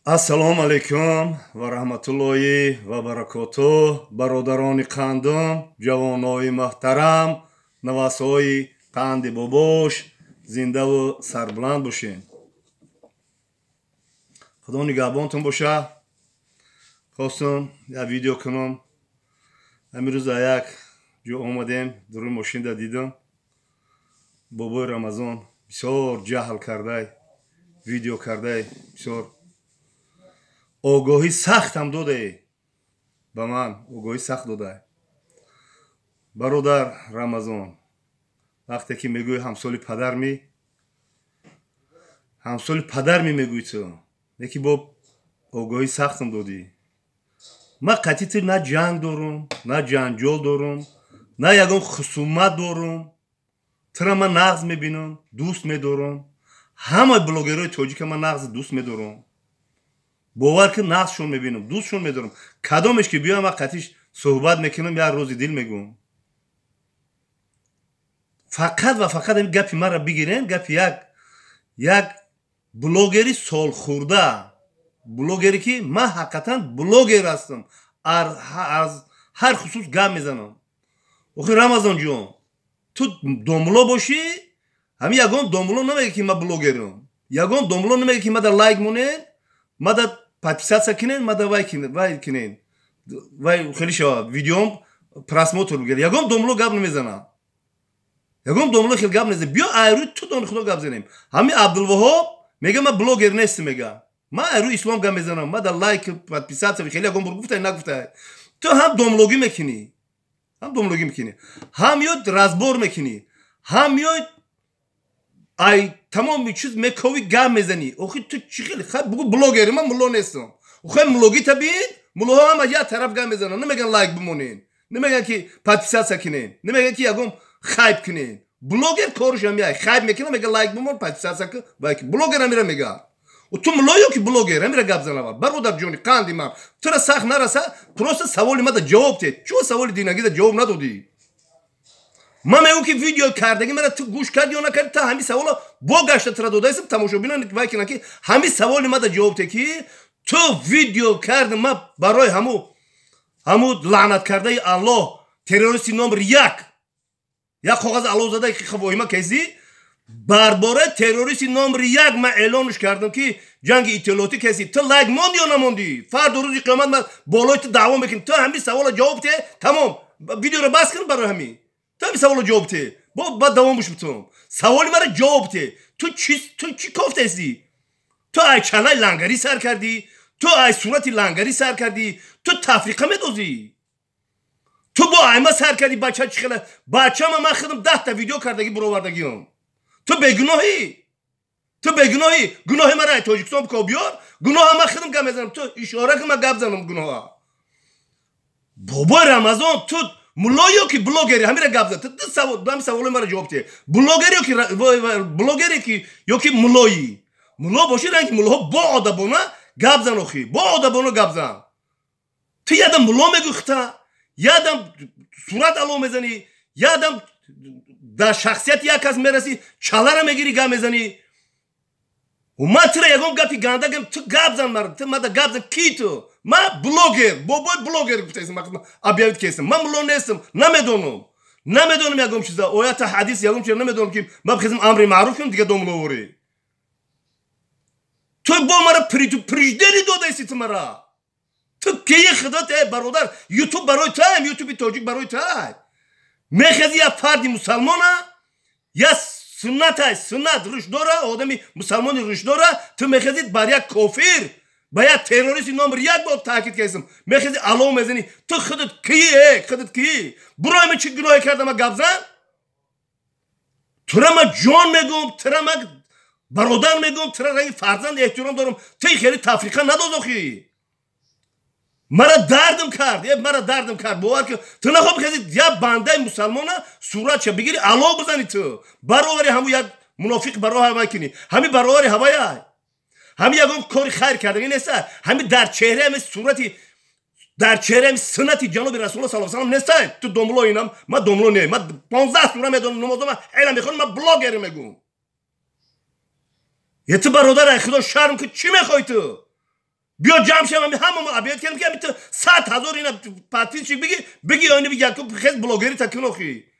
Ассалому алайкум ва раҳматуллоҳи ва баракотуҳ, бародарони қандум, ҷавонои муҳтарам, навасҳои қанди бобош, зиндаву сарбуланд бошед. Худо нигаҳбонтон боша. Хостум як видео кунам. Ҳамин рӯз як ҷо омадем, дуруи мошинда дидам. Бобои Рамазон бисёр ҷаҳл кардай, видео кардай, бисёр огоҳӣ сахтам додае ба ман, огоҳӣ сахт додае. Бародар Рамазон, вақте ки мегӯӣ ҳамсоли падарми, ҳамсоли падарми мегӯӣ ту, леки бо огоҳӣ сахтам додӣ. Ман қатъи ту на ҷанг дорум, на ҷанҷол дорум, на ягон хусумат дорум. Тура ман нағз мебинам, дӯст медорам. Ҳамаи блогерҳои тоҷика ман нағз дӯст медорам. Бовар ки нағзшон мебинам, дӯстшон медорам. Кадомеш ки биёям, ман қатъиш суҳбат мекунам, як рӯзи дил мегӯм. Фақат ва фақат ин гапи маро бигирен, гапи як блогери солхӯрда, блогере ки ман ҳақиқатан блогер ҳастам, аз ҳар хусус гап мезанам. Охи Рамазонҷон, ту домуло бошӣ, ҳамин ягон домуло намега ки ман блогерам, ягон домуло намега ки мада лайк монен, мада подписаться кунен, мада вай кунен, вай хеле шава видеом просмотр бигирад. Ягон домуло гап намезана, ягон домуло хел гап намезана. Биё айрӯи ту дони худо гап занем. Ҳамин Абдулваҳоб мега ман блогер нестам, мега ман айрӯи ислом гап мезанам, мада лайк, подписаться хеле ягон бор гуфтай нагуфтай. Ту ҳам домлогӣ мекунӣ, ҳам домлогӣ мекунӣ, ҳам ёд разбор мекунӣ, ҳам ёд ай тамоми чиз мекови гап мезанӣ. Охи ту чӣ хеле хай бугу блогери, ман мулло нестам. Охи муллогита бин, муллоҳо ҳама як тараф гап мезананд, намеган лайк бимонен, намеган ки подписаться кунен, намеган ки ягон хайп кунен. Блогер корш ҳам яй хайп мекунад, мега лайк бимон, подписаться кун, вай блогер ҳамира мега. Ту мулло ё ки блогер ҳамира гап занава. Бародар ҷони қанди ман, тура сахт нараса, просто саволи мада ҷавоб те. Чӯ саволи динагида ҷавоб надодӣ? Ман мегӯм ки видео кардагӣ мара ту гӯш кардӣ ё накардӣ, та ҳамин саволо бо гашта тура додаистам, тамошобинон вай кунанд ки ҳамин саволи мада ҷавоб те ки ту видео карди ман барои ҳаму лаънат кардаи Аллоҳ, террористи номер як, як коғази аллоҳ зада ки воҳима кесӣ, бар бораи террористи номер як ман эълонш кардам ки ҷанги иттилоотӣ кесӣ. Ту лайк монди ё намондӣ? Фардо рӯзи қиёмат ман болои ту даъво мекунам. Ту ҳамин саволо ҷавоб те, тамом, видеоро бас кун барои ҳамин. Ту ҳамин саволо ҷавоб те, бо баъд давомш битум. Саволи маро ҷавоб те. Ту чӣ кофтаистӣ? Ту ай чалаи лангарӣ сар кардӣ, ту ай сурати лангарӣ сар кардӣ, ту тафриқа медозӣ. Ту бо айма сар кардӣ, бача чӣ хела бачама ман худам 10та видео кардагӣ буровардагиам. Ту бегуноҳӣ, ту бегуноҳӣ. Гуноҳи мара ай Тоҷикистон биков биёр, гуноҳа ман худам гап мезанам. Ту ишора кун, ман гап занам гуноҳа. Бобои Рамазон, ту мулло ё ки блогери? Ҳамира гап зан. Ту ҳамин саволои маро ҷавоб те. Блогери ё ки блогере ки ё ки муллоӣ? Мулло бошӣ, ранги муллоҳо бо одабона гап зан, охи бо одабона гап зан. Ту ядам мулло мегӯй хута, ядам сурат ало мезанӣ, ядам дар шахсияти як кас мерасӣ, чалара мегирӣ гап мезанӣ. Ман тура ягон гапи ганда гам, ту гап зан мара, ту мада гап зан. Ки ту? Ман блогер, бобои блогер гуфтаистам, объявить кестам. Ман мулло нестам, намедонам, намедонам ягон чиза, оята ҳадис ягон чиза намедонам ки ман бихезам амри маъруф кунам, дига домловорӣ. Ту бо мара предупреждение додаисти ту мара. Ту кии худо те, бародар? Ютуб барои туам, ютуби тоҷик барои туай. Мехези як фарди мусалмона, як суннатай, суннат рушд дора, одами мусалмони рушд дора, ту мехези бар як кофир, ба як террористи номер як бор таъкид кардам, мехези алов мезанӣ. Ту худат кии, э худат кии? Бурои ман чӣ гуноҳе кардам, гап зан. Тура ман ҷон мегӯм, тура ман бародар мегӯм, тура ранги фарзанд эҳтиром дорам. Ту хеле тафриқа надоз охи. Мара дардам кард, э мара дардам кард. Бовар ки ту нахоҳ бихези як бандаи мусалмона суратша бигири алов бизанӣ, ту баровари ҳаму як мунофиқ барои ҳавай кунӣ. Ҳами баровари ҳавая, ҳами ягон кори хайр кардагӣ неста, ҳами дар чеҳраи ҳами сурати, дар чеҳраи ҳами суннати ҷаноби расулулло саллаллоҳу алайҳи васаллам неста. Ту домло инам, ман домло не, ман 15 сура медонам, намозама ҳела мехонам, ман блогер мегӯм. Е ту бародар, ай худо шарм ки, чӣ мехоҳӣ ту? Биё ҷамъ шавам, ҳамамо обед кардем, ки ту 100 000 ина подписчик биги, биги оини биги, яку бихез, блогери та кун охи.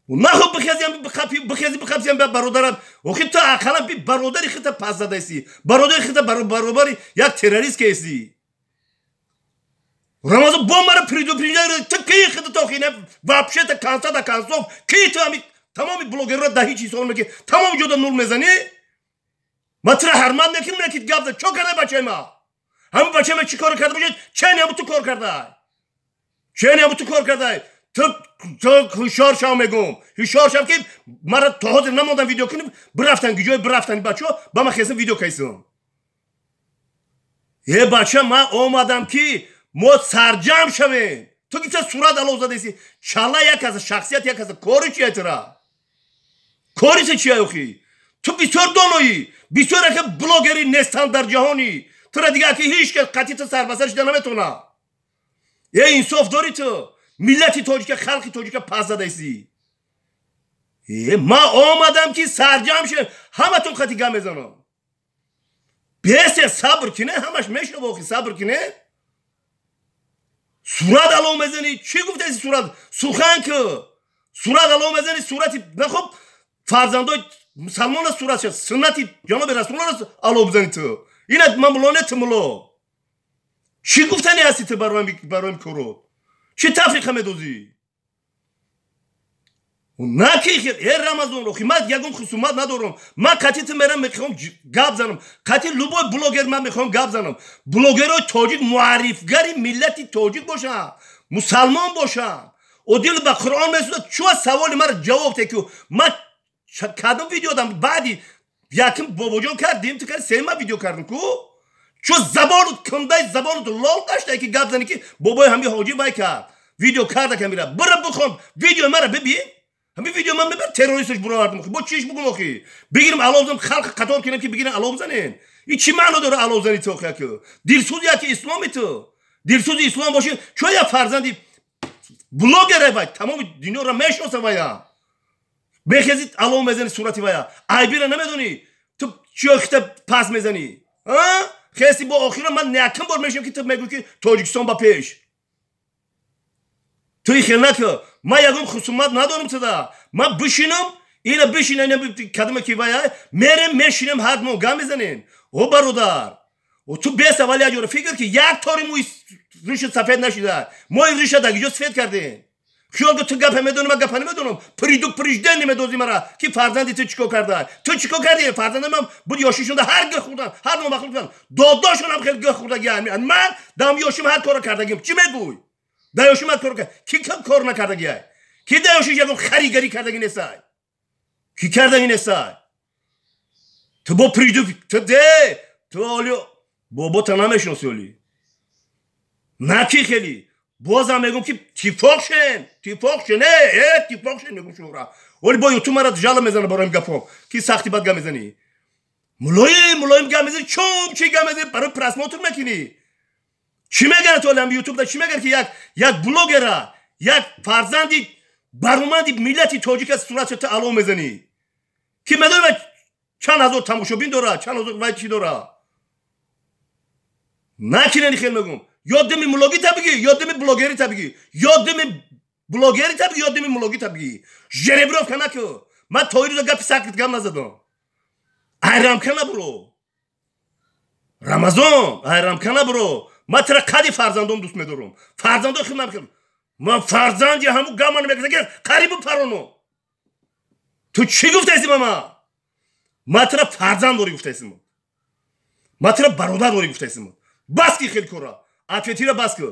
Нахоб бихезиам, бихези, бихабсиам бародарам. Охи, ту ақаллан би бародари хита пас задаисӣ, бародари хита баробари як террорист кеси. Рамазон, бо мара предупреждение, ту ки хита охи, вообще-то конца до концов ки ту ами тамоми блогерро да ҳеҷ ҳисоб меки, тамоми ҷода нур мезанӣ. Ма тура ҳармат мекунам, ки гап зад. Чо карда бачаи ма? Ҳамин бачаи ма чӣ кор карда бошад? Чени ҳаму ту кор кардай, чени ҳаму ту кор кардай. Ту ҳушёр шав, мегум, ҳушёр шав, ки мара то ҳозир намондам видео кунем. Бирафтан гиҷое бирафтан бачаҳо, ба ма хесам видео кайсам. Е, бача, ман омадам, ки мо сарҷамъ шавем. Ту ки сурат алов задаси, чала як аса, шахсият як аса, кори чия тура? Кори ту чия охи? Ту бисёр доноӣ, бисёр ака блогери нестанд дар ҷаҳонӣ. Тура дига аки ҳеҷ кас қатъи ту сарбасар шида наметавона. Е, инсоф дорӣ ту? Миллати тоҷика, халқи тоҷика пас задаисӣ. Е, ман омадам, ки сарҷамъ шавем, ҳаматон қати гап мезанам. Бесе, сабр кине, ҳамаш мешнава охи, сабр кине. Сурат алов мезанӣ, чӣ гуфтаси? Сурат сухан ки сурат алов мезанӣ, сурати нахоб фарзандои мусалмона сурат шад, суннати ҷаноби расулро алов бизанӣ ту. Ина ман мулло не, ту мулло. Чӣ гуфтани ҳасти ту барои коро? Чӣ тафриқа медозӣ? На ки, э, Рамазон, охи, ман ягон хусумат надорам. Ман қати ту мерам, мехоҳам гап занам, қати любой блогер ман мехоҳам гап занам. Блогерҳои тоҷик муаррифгари миллати тоҷик бошанд, мусалмон бошанд. Одил ба Қуръон месӯзад, чӯ саволи маро ҷавоб те, ки ман кадом видео дам? Баъди якм бобоҷон кардим, ту карди, сема видео кардем ку. Чӯ забону кундаи забонут лол гаштае, ки гап занӣ, ки бобои ҳами ҳоҷӣ вай кард, видео карда камира. Бира бихон, видеои мара бибин. Ҳамин видео ман мебар террористаш буровардам. Бо чиш бугум охи? Бигирим, алов занам, халқ қатор кунем, ки бигирем, алов занем? И чӣ маъно дора алов зани ту охи? Аку дилсӯзи яки исломи, ту дилсӯзи ислом бошӣ, чо як фарзанди блогере, вай тамоми дунёро мешноса, вая мехези, алов мезани сурати вая, айбира намедонӣ. Ту чиё хита пас мезанӣ? Хеси бо охиро ман якум бор мешинам, ки ту мегӯӣ, ки Тоҷикистон ба пеш. Ту хел накӣ. Ман ягон хусумат надорам туда. Ман бишинам, ина бишина, ина кадаме ки вая, мерем, мешинем, ҳар мо гап мезанем. О бародар, ту бесавали як ҷора фикр, ки як тори мӯи риши сафед нашида. Мо ин риша дар ҷо сафед кардем. Хиёл ту гапа медонам, ман гапа намедонам. Предупреждение медози мара, ки фарзанди ту чӣ кор карда, ту чӣ кор кардӣ? Фарзандам буд, ёшишонда ҳар гӯ хӯрдан, ҳар номахлуқ хӯрдан, додошонам хел гӯ хӯрдаги. Ман дам ёшим ҳар кора кардагим. Чӣ мегӯй? Дар ёшим ҳар кор ки кор накардагиай? Ки дар ёшиш ягон харигарӣ кардаги нестай? Ки кардаги нестай? Ту бо предуп ту де, ту оли бобота намешиноси оли. На ки хели бозам мегум, ки тифоқ шен, тифоқ шен, э, тифоқ шен, мегум шумора. Оли бо ютуб мара жала мезана барои гапом, ки сахти бад гап мезанӣ, мулоим мулоим гап мезанӣ, чум чи гап мезанӣ, барои просмотр мекунӣ. Чӣ мегӯяд то ҳам ютуб да? Чӣ мегӯяд, ки як блогера, як фарзанди бароманди миллати тоҷик аз суратша ту алов мезанӣ, ки медонӣ чанд ҳазор тамошобин дорад, чанд ҳазор вай чӣ дорад? Накинани хел мегум. Ё дими мулогита бигӣ, ё дими блогерита бигӣ, ё дими блогерита бигӣ, ё дими мулогита бигӣ. Жеребьёвка наку. Ман то ирӯза гапи сахт гап назадам. Айрамка набуро, Рамазон, айрамка набуро. Ман тира қади фарзандом дӯст медорам, фарзандои худам. Ман фарзанди ҳаму гамана мегӯза, ки қарибу пароно. Ту чӣ гуфтаси ба ман? Ман тира фарзанд дорӣ гуфтаси, ман тира бародар дорӣ гуфтаси. Бас ки хел кора, ответира бас ки.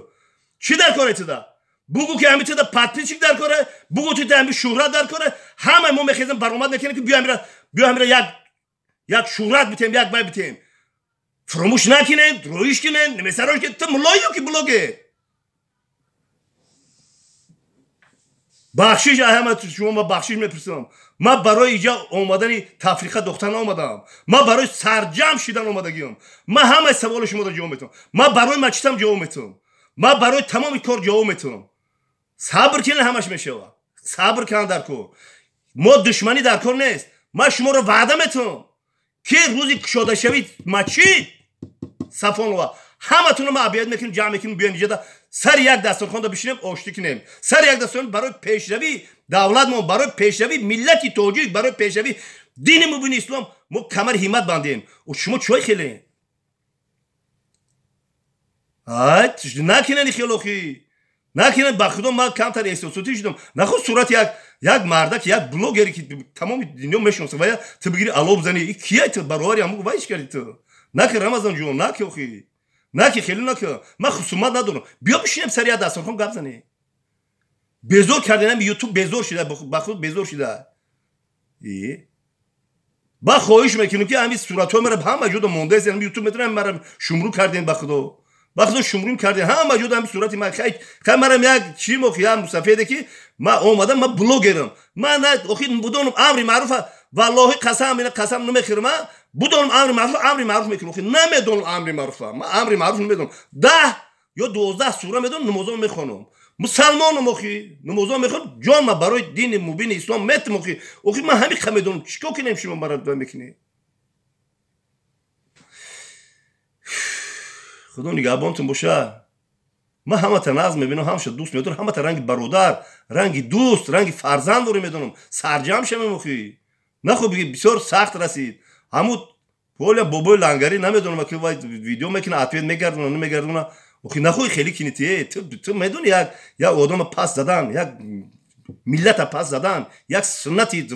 Чӣ дар коре туда? Бугӯ, ки ҳами туда подписчик дар коре, бугӯ, туда ҳами шӯҳрат дар коре. Ҳамаи мо мехезем, баромад мекунем, ки биё ҳамира, биё ҳамира як шӯҳрат битем, як бай битем. Фуромӯш накунем, роиш кунем, немесарош ки ту муллоё, ки блогер. Бахшиш ҳама шумо, ма бахшиш мепурсам. Ман барои иҷа омадани тафриқа дохта наомадам, ман барои сарҷамъ шидан омадагиам. Ман ҳамаи саволи шуморо ҷавоб метавам, ман барои мачитам ҷавоб метавам, ман барои тамоми кор ҷавоб метавам. Сабр кунед, ҳамаш мешавад. Сабр кунанд дар кор, мо душманӣ дар кор нест. Ман шуморо ваъда метавам, ки рӯзи кушодашавӣ мачид Сафонова, ҳаматонро ма объединять мекунем, ҷамъ мекунем, биёем иҷода, сари як дастурхонда бишинем, оштӣ кунем. Сари як дастурхон барои пешравии давлатмон, барои пешравии миллати тоҷик, барои пешравии дини мубини ислом мо камари ҳиммат бандем. Шумо чой хеле накунед, хелохи накунед. Ба худо, ман камтар эҳсосотӣ шудам. Нахо сурати як мардак, як блогере, ки тамоми дунё мешиносад, ва ту бигири, ало бизани. Кия ту баровари ҳаму вайш карди ту? Наки, Рамазон ҷон, наки, охи, наки, хеле наки. Ман хусумат надорам. Биё, бишинем, сари як дастархон гап занем. Безор кардем, Ютуб безор шида, ба худ безор шида. Ба хоҳиш мекунем, ки ҳамин суратҳои мара ҳама ҷода мондаест. Ютуб метавонам, мара шумрӯ кардем, ба худо, ба худо, шумрӯм кардем ҳама ҷода ҳамин сурати ман. Хай, хай, марам як чим, охи, як мусафеде, ки ман омадам, ман блогерам. Ман охи будонам амри маъруфа, валлоҳи, қасам, ина қасам намехӯрам, будонам амри маъруф, амри маъруф мекунам. Охи, намедонам амри маъруфа, ман амри маъруф намедонам. 10 ё 12 сура медонам, намозо мехонам, мусалмонам, охи, намозо мехонам, ҷон ма барои дини мубини ислом метам. Охи, охи, ман ҳамин қа медонам. Чӣ кор кинем, шумо мара мекунед? Худо нигаҳбонтон боша. Ман ҳамата нағз мебинам, ҳамаша дӯст медорам, ҳамата ранги бародар, ранги дӯст, ранги фарзанд дорем, медонам. Сарҷамъ шавем, охи. Нахо бисёр сахт расид. Ҳамун поля бобои лангарӣ, намедонам, ки вай видео мекуна, ответ мегардона, намегардона. Охи, нахоҳи хеле кини. Ту медони, як одама пас задан, як миллата пас задан, як суннати.